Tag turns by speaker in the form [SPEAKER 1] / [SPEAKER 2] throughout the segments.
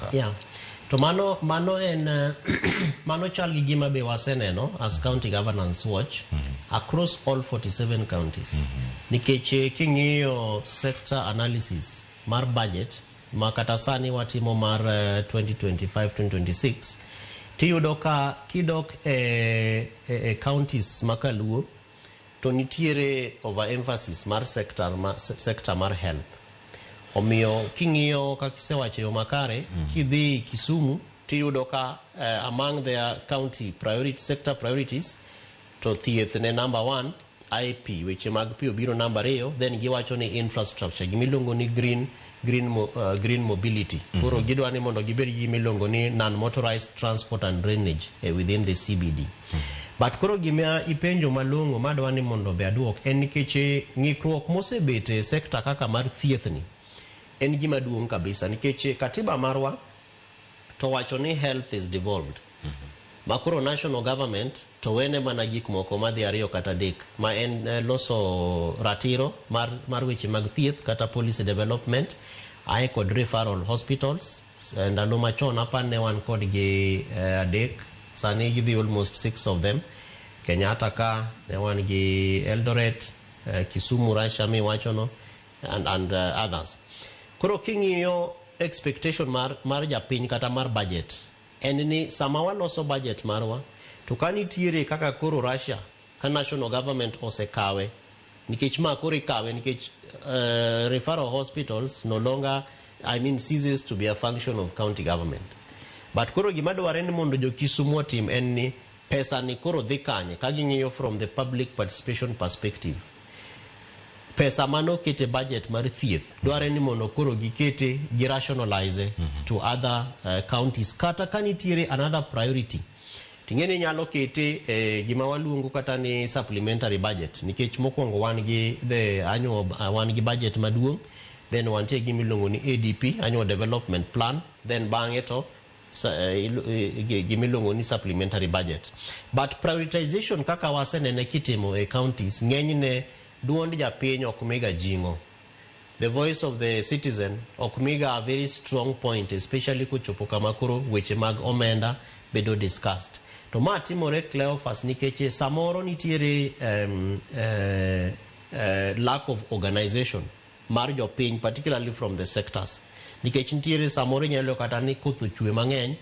[SPEAKER 1] ka.
[SPEAKER 2] Yeah. To mano en mano chal gi gima be waseneno as County Governance Watch across all 47 counties. Nikech king'iyo sector analysis mar budget ma kata sani watimo mar 2025-2026, tiyudo ka kidok e counties makaluo to nitiere overemphasis mar sector mar health. Omiyo king'iyo kaka isewacho e yo makare, kidhi Kisumu tiyudo ka among their county priority, sector priorities to thieth ne number one, IP weche mag pi obiro namba ariyo, then giwacho ni infrastructure, gimiluongo ni green mobility. Koro gidwa ni mondo gibed gi gimiluongo ni non motorized transport and drainage within the CBD. But koro gima ipenjo malong'o madwa ni mondo be aduok en nikech ng'ikruok mosebet e sector kaka mar thieth ni en gima duong' kabisa, nikech katiba marwa to wacho ni health is devolved, ma koro national government to wene mana gik moko madhi ariyo kata adek, ma en loso ratiro mar weche mag thieth kata policy development, ae kod referral hospitals. Ndalo machon apar ne wan kodgi adek, sani gidhi almost six of them. Kenyatta ka ne wan gi Eldoret, Kisumu, Russia miwachono and others. Koro king'iyo expectation mar japiny kata mar budget en ni sama waloso budget marwa to ka nitiere kaka koro Russia ka national government osekawe, nikech ma koro ikawe nikech referral hospitals no longer, I mean, ceases to be a function of county government. But koro gima dwarre ni mondo jo Kisumu otim en ni pesa ni koro dhi kanye ka ging'iyo from the public participation perspective. Pesa manokete budget mar thieth dwarre ni mondo koro gikete gi rationalize to other counties, kata ka nitiere another priority ting'e ni nyalo kete gima waluongo kata ni supplementary budget, nikech mokwongo wan gi the annual, wan gi budget maduong', then wantie gi miluongo ni ADP, annual development plan, then bang'e to gimiluongo ni supplementary budget. But prioritization kaka wasenene kitimo e counties, ng'enyne duond japiny ok miga jing'o. The voice of the citizen ok miga a very strong point, especially kochopo kama koro weche mag omenda bedo discussed. To ma timore, Cleophas, nikech samoro nitiere lack of organization mar jopiny, particularly from the sectors, nikech nitiere samoro inyalo kata ni koth ochwe mang'eny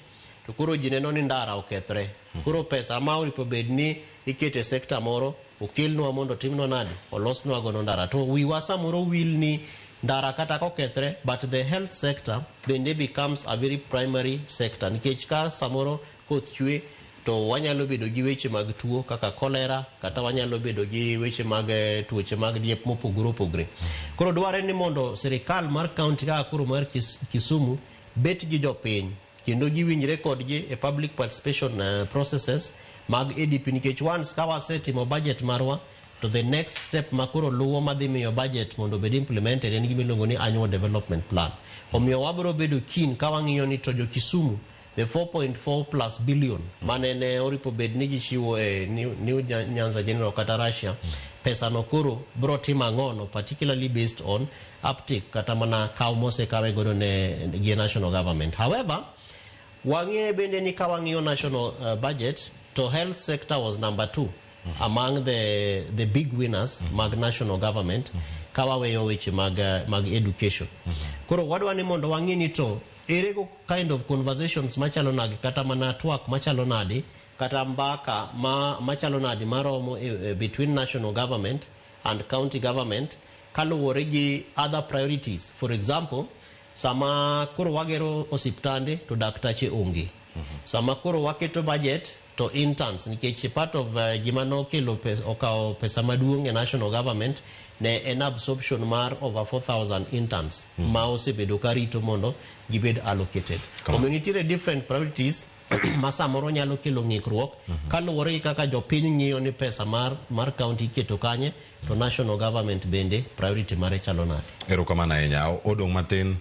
[SPEAKER 2] to koro ji neno ni ndara okethre, koro pesa ma oripo bed ni ikete e sector moro okelnwa mondo otimnwa nade, olosnwa godo ndara, to wiwa samoro wil ni ndara kata kokethre, but the health sector bende becomes a very primary sector, nikech ka samoro koth chwe to wanyalo bedo gi weche mag tuo kaka cholera, kata wanyalo bedo gi weche mag tuoche mag diep mopogore opogore. Koro dwarre ni mondo sirikal mar county kaka koro mar Kisumu bet gi jopiny kendo giwinjre kodgi e public participation processes mag ADP, nikech once ka wasetimo budget marwa to the next step ma koro luwo madhi miyo budget mondo obed implemented en gima iluongo ni annual development plan. Omiyo wabiro bedo keen ka wang'iyo ni to jo Kisumu, the 4.4 plus billion mane ne oripo bed ni gichiwo e New Nyanza General kata Russia, pesa no koro bro timo ang'ono, particularly based on uptake kata mana kaw mosekawe godo ne gi national government. However, wang'e bende ni ka wang'iyo national budget to health sector was number two among the big winners mag national government, ka waweyo weche mag education. Koro wadwa ni mondo wang'i ni to ere go kind of conversations machalo nade, kata mana twak machalo nade, kata mbaka ma machalo nade maromo between national government and county government kaluwore gi other priorities. For example, sama koro wagero osiptande to daktache onge, sama koro waketo budget to interns, nikech part of gima nokelo okawo pesa maduong' e national government ne en absorption mar over 4000 interns ma osebedo ka rito mondo gibed allocated. Omiyo nitiere different priorities ma samoro nyalo kelo ng'ikruok kaluwore gi kaka jopiny ng'iyo ni pesa mar county iketo kanye to national government bende priority mare chalo nade.
[SPEAKER 1] Erokamano ahinya. Odong' matin.